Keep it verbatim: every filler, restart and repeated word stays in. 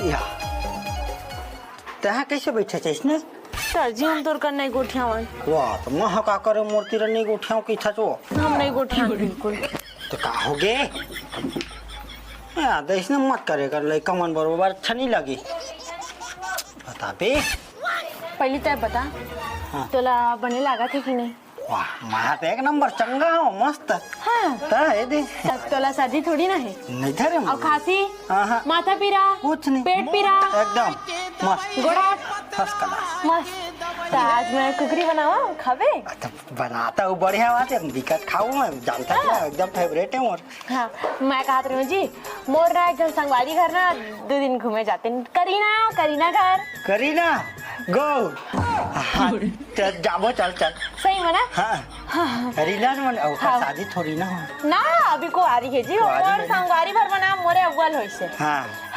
या। तहाँ कैसे बैठे छे इसने? सर जी, हम तोर कर नहीं गोठियावन। वाह, तो मैं का करे, मोर तीर नहीं गोठियाव की था तो। हम नहीं गोठियावन बिल्कुल। तो का हो गे? या, तो इसने मत करे कर, लइका मन बरोबर अच्छा नहीं लगे। बता बे। पहले तय बता, हाँ। तोला बने लागत हे कि नहीं? वाह, मैं तो एक नंबर चंगा हूँ, मस्त। हाँ। ता है दे। तब तोला सर्दी थोड़ी ना है। नहीं था रे और माँ। खांसी, हाँ, हाँ। माथा पीरा, कुछ नहीं। पेट पीरा, एकदम मस्त। गोड़ा, first class। मस्त। तो आज मैं कुकरी बनावा, खाबे? तो बनाता हूँ, बढ़िया बात है, दिक्कत खाऊँ मैं, जानता क्या, एकदम favourite है मोर। हाँ, मैं कहत रहूँ जी, मोर ना एक झन संगवारी घर ना दो दिन घूमे जाते हैं। करीना, करीना घर। करीना, गो। हाँ, चल, जाबो, चल, चल। सही में ना? हाँ। हाँ। करीना मन, ओकर हाँ। शादी थोड़ी ना हो। ना, अभी कुआरी है जी, कुआरी मोर है। संगवारी भर बना, मोरे अव्वल होइसे। हाँ। हाँ।